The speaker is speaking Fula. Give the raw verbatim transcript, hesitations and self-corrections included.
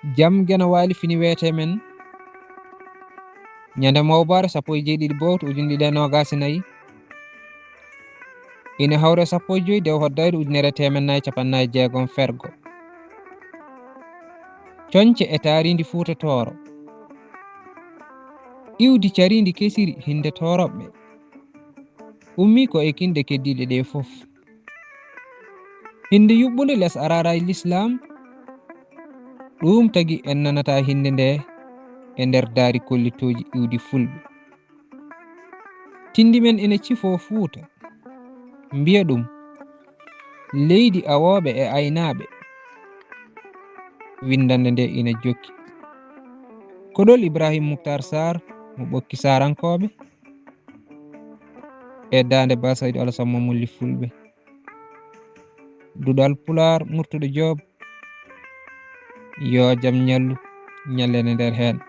Jam Geno Waali fini weete men ñande mawbaare sappo e jeeɗiɗi bowto ujunɗiɗi e noogaasi nayi, ina hawre sappo e joy dew hoddayre ujunere teemen nayi capanɗe nayi jeegom fergo. Coñce e taariindi Fuuta Tooro. Iwdi cariindi kesiri hinde tooroɓɓe. Ummi ko e kinɗe keddiiɗe ɗe fof. Hinde yuɓɓunde les araara e lislaam. Ɗum tagi en nanata hinde nde e nder daari kollitooji iwdi fulɓe. Tindi men ene cifoo Fuuta, mbiya ɗum leydi awooɓe e aynaaɓe. Winndannde nde ina jokki. Koɗol Ibrahim Muktar Sarr mo Ɓokki Saarankooɓe e daande Ba Saydu Alasan mo Mulli Fulɓe. Duɗal Pulaar Murtuɗo Joob, yo jam ñallu, ñallene nder heen.